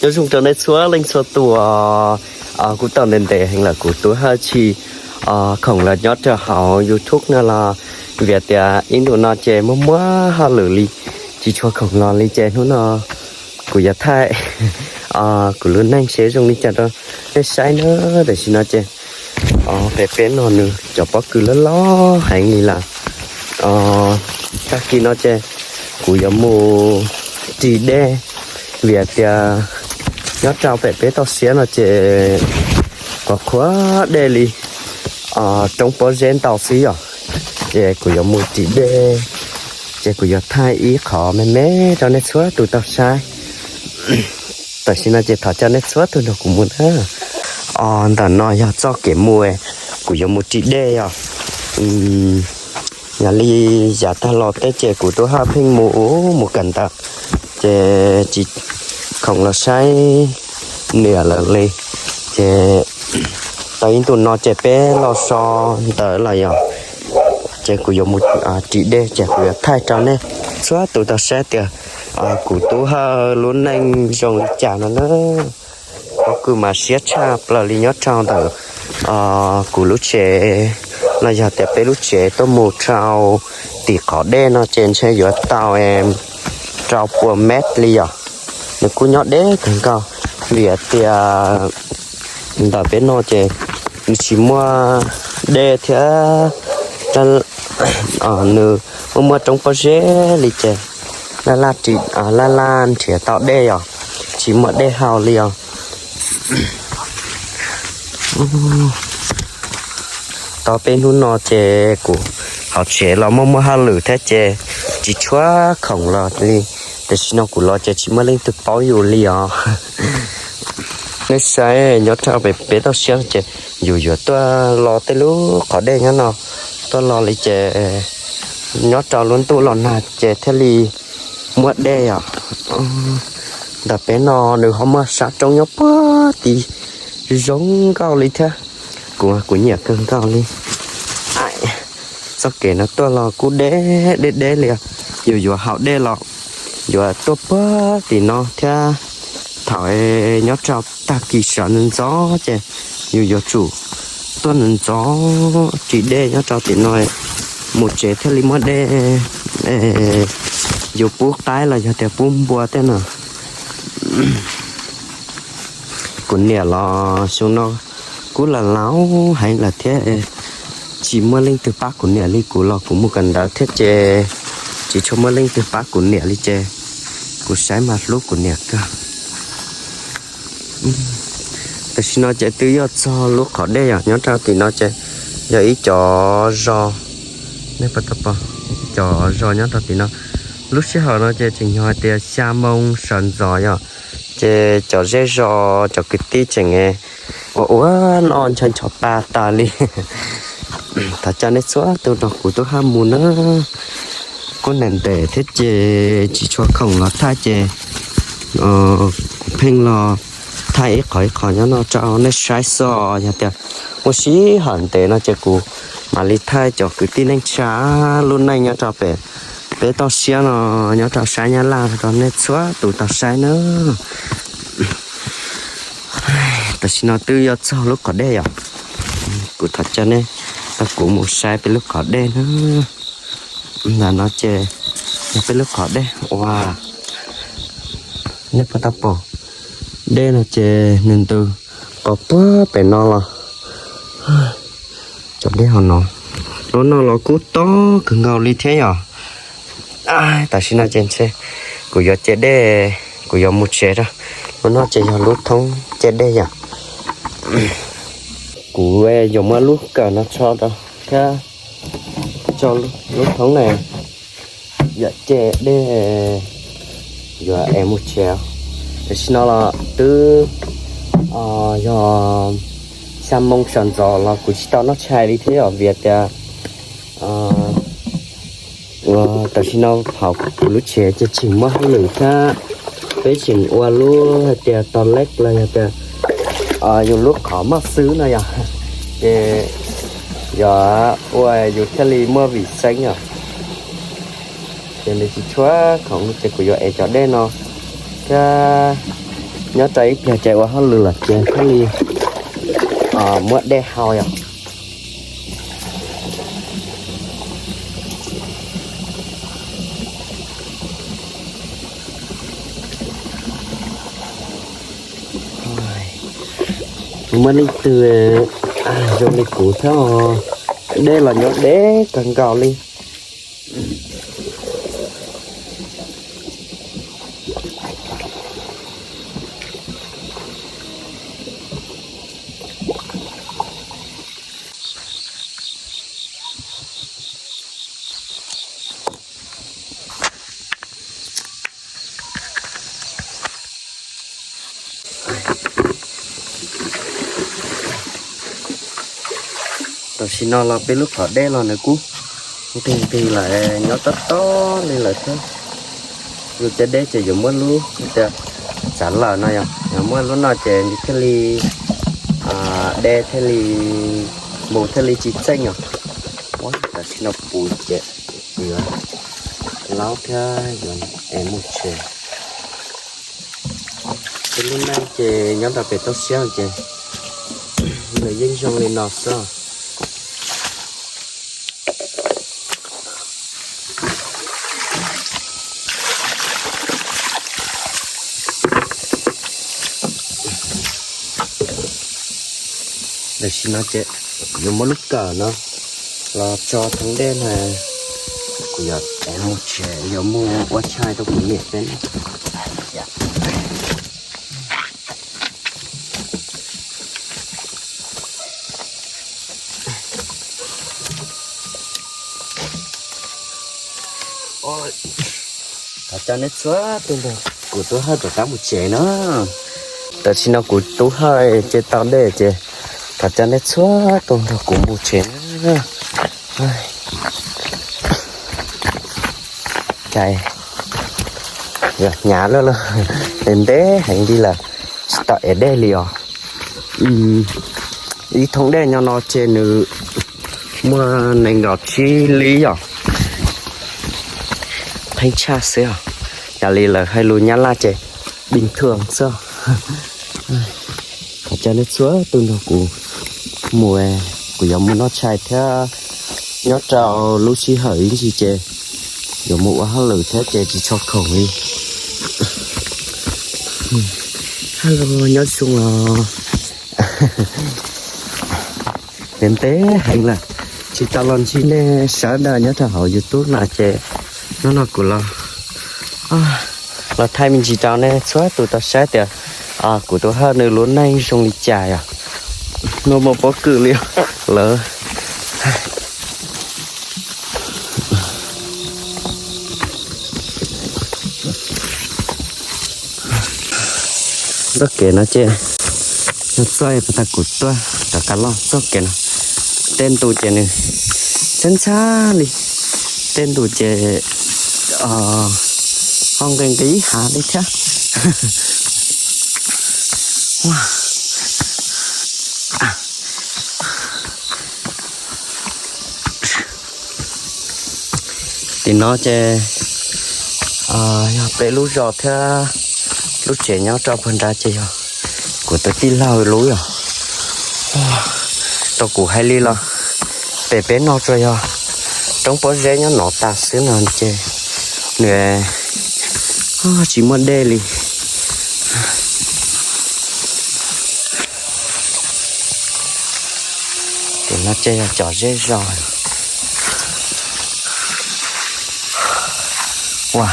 Nyob zoo rau nej txhua leej txhua tus. Kuv tau ntev ntev heev lawm kuv tub haj tsis khoom los nyob rau hauv YouTube no los vim tias ib ntus no ces muaj muaj hauj lwm li, tsis tshua khoom los li ces hnub no kuv yuav thaij kuv lub neej seb zoo li cas rau nej saib na. Tam sim no ces pem peb no nws cov pob kws loj loj heev li lawm. Tag kis no ces kuv yuav mus ris dej vim tias nyob rau pem peb toj siab no ces qhuav qhuav dej li, roob pob zeb ntau xwb yom. Ces kuv yuav mus ris dej, ces kuv yuav thaij ib qho me me rau nej txhua tus tau saib. Tam sim no ces thov caw nej txhua tus nrog kuv mus na. Ntawm no yog txoj kev mus, kuv yuav mus ris dej yom. Yog li yav tag los tej ces kuv tub haj pheej mus ub mus kawm ntawv, ces tsis khoom los saib niam lawm li. Ces tau ib ntus no ces peb los so ntawv lawm yom. Ces kuv yuav mus ris dej ces kuv yuav thaij rau nej txhua tus tau saib tias kuv tub haj lub neej zoo li cas no na. Pob kws mas siab tshaj plaws li nyob rau ntawm kuv lub tsev los yog tias peb lub tsev tuaj mus rau tim qhov dej no ces ntshe yuav tau rau pua mev li yom. Nws kuj nyob deb kawg nkaus vim tias ntawm peb no ces nws tsis muaj dej thiab, nws muaj muaj roob pob zeb li ces laj laj laj laj nrhiav tau dej yom, tsis muaj dej haus li os. Tau peb hnub no ces kuv hauv tsev los muaj muaj hauj lwm thiab ces tsis tshua khoom los li. Tam sim no kuv los ces tsis muaj leej twg paub yus li os. Nej saib nyob rau pem peb toj siab ces yus yuav tuaj lo tej lub qhov dej nyob no, tuaj lo li ces nyob rau lub ntuj los nag ces thiaj li muaj dej os. Ntawm peb no nws ho muaj sab roob nyob puag tim zoo nkauj li thiab. Kuv kuv nyiam kawg nkaus li. Txoj kev no tuaj los kuj deb deb deb li, yus yuav haus dej los yuav tuaj puag tim no thiab. Thaum nyob rau tag kis sawv ntxov ntxov ces yus yuav tsum tuaj ntxov ntxov ris dej nyob rau tim no mus tsev thiaj li muaj dej, yus pub qaib los yog tias pub npua tej no. Kuv niam los xyoo no kuj laus laus heev lawm thiab, tsis muaj leej twg pab kuv niam li. Kuv los kuv mus kawm ntawv thiab ces tsis tshua muaj leej twg pab kuv niam li ces kuv saib mas hlub kuv niam kawg. Tam sim no ces twb yog txog lub qhov dej yom, nyob rau tim no ces yog ib cov zos, nej puas tau pom, ib cov zos nyob rau tim no. Lub sij hawm no ces tseem yog hais tias xya moo sawv ntxov yom, ces cov zej zos cov kwv tij tseem ua ua noj ncho ncho pa tas li. Thov caw nej txhua tus nrog kuv tub haj mus na. Kuj ntev ntev thiab ces tsis tshua khoom los thaij ces kuv pheej los thaij ib qho ib qho nyob no rau nej saib xwb. Yog tias muaj sij hawm ntev no ces kuv mam li thaij cov kwv tij neej tsa lub neej nyob rau pem peb toj siab no, nyob rau sab Nyab Laj rau nej txhua tus tau saib na. Tam sim no twb yuav txog lub qhov dej yom, kuv thov caw nej nrog kuv mus saib peb lub qhov dej na. Ntawm no ces yog peb lub qhov dej uas nej puas tau pom, dej no ces nws ntws qos puag pem no los. Cov dej hauv no, lub no los kuj tob kawg nkaus li thiab yom. Tam sim no ces ntshe kuv yuav ce dej, kuv yuav mus tsev rau. Lub no ces yog lub thoob ce dej yom. Kuv yuav muab lub kawm no tso rau thiab, tso lub thoob na, yuav ce dej, yuav es mus tsev. Tam sim no los twb yog xya moo sawv ntxov los kuv tsis tau noj tshais li thiab yom, vim tias tam sim no hauv kuv lub tsev ces tseem muaj hauj lwm thiab, peb tseem ua lub hais tias tos leb los yog tias yus lub qhov moj xwb no yom, ces yog ua yus thiaj li muaj vim xeeb yom. Ces nws tsis tshua khoom ces kuv yuav ev cov dej no thiab, Nyob rau ib pliag ces ua hauj lwm los ces thiaj li muab dej hau yom. Muaj leej twg zoo li kuv thiab, dej los nyob deb kawg nkaus li. Tam sim no los peb lub qhov dej los nws kuj nqig nqig lawm, nyob tob tob li lawm thiab. Yus cov dej ces yuav muab lub tias tsav lawm no yom, yuav muab lub no ces thiaj li dej thiaj li mus thiaj li tsis txeej os. Tam sim no kuv ces yuav laub thiab yuav es mus tsev. Peb lub neej ces nyob rau pem toj siab ces nws yeej zoo li no xwb. Tam sim no ces kuv yuav muab lub kawm no los tso thoob dej na, kuv yuav mus tsev, yuav mus ua tshais rau kuv niam peb. Thov caw nej txhua tus nrog kuv Tub Hawj rov qab mus tsev na. Tam sim no kuv Tub Hawj ces tau dej ces thov caw nej txhua tus nrog kuv mus tsev na. Cas yog hnyav lawm, ntev heev li lawm, tsis tau ev dej li os. Ib thoob dej nyob no ces nws muaj nees nkaum tsib lib os. Pheej tshaj xwb os. Yog li lawv hais lus Nyab Laj ces bình thường xwb. Thov caw nej txhua tus nrog kuv mus, kuv yuav mus noj tshais thiab. Nyob rau lub sij hawm ib ntsis ces yuav mus ua hauj lwm thiab ces tsis tshua khoom li. Hello, nyob zoo os. Ntev ntev heev lawm, tsis tau los ntsib nej sawv daws nyob rau hauv YouTube no ces hnub no kuv los, los thaij me ntsis rau nej txhua tus tau saib tias kuv Tub Hawj nws lub neej zoo li cas yom. Hnub muaj pob kws li lawm. Txoj kev no ces yog txoj pas tas kuv tuaj rov qab los txoj kev no. Tej ntu ces nws ntxhab ntxhab li, tej ntu ces ho nqis nqis hav li thiab. Tim no ces yog peb lub zos thiab lub tsev nyob rau puag nrad ces yog kuv tus tij laug lub yom. Rau kuv hais li los pem peb no tsuas yog roob pob zeb nyob no tas xwb no ces nws tsis muaj dej li. Ces no ces yog cov zej zos. Ua,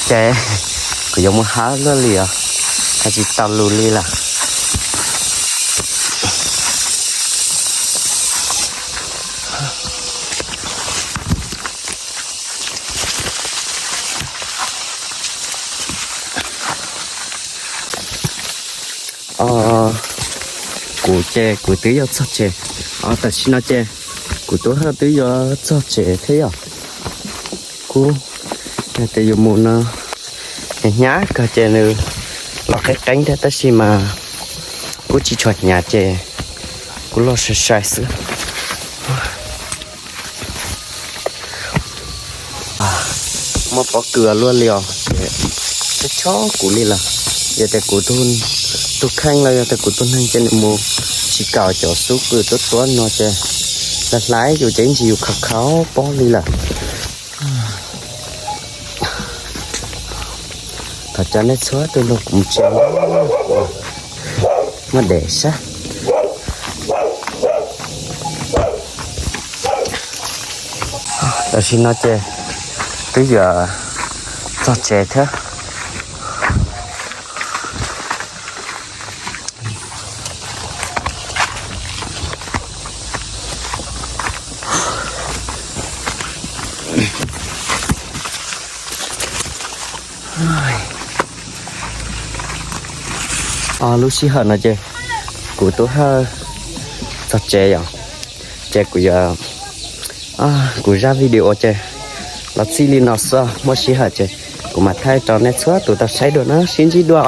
ces kuv yuav mus hab luaj li os, hais tsis tau lus li lawm. Kuv ces kuv twb yuav txog tsev. Tam sim no ces kuv Tub Hawj twb yuav txog tsev thiab yom. Kuv hais tias yuav mus no, hnyav kawg ces nws los qeeb qeeb thiab tab sis mas kuj tsis tshua hnyav ces kuv los sai sai xwb. Muaj pob kws luaj li os, chob chob kuv li lawm. Yog tias kuv tus kheej los yog tias kuv tus neeg ces nws mus tsis kaum cov xub kws tuab tuab no ces lawv hlais yus ces ib ntsis yus khaus khaus pob li lawm. Thov caw nej txhua tus nrog kuv mus tsev, muaj dev sab. Tam sim no ces twb yuav txog tsev thiab. Lub sij hawm no ces kuv tub Hawj txog tsev yom, ces kuv yuav, kuv zaj video ces los txij li no xwb, muaj sij hawm ces kuv mam thaij rau nej txhua tus tau saib dua na, sib ntsib dua.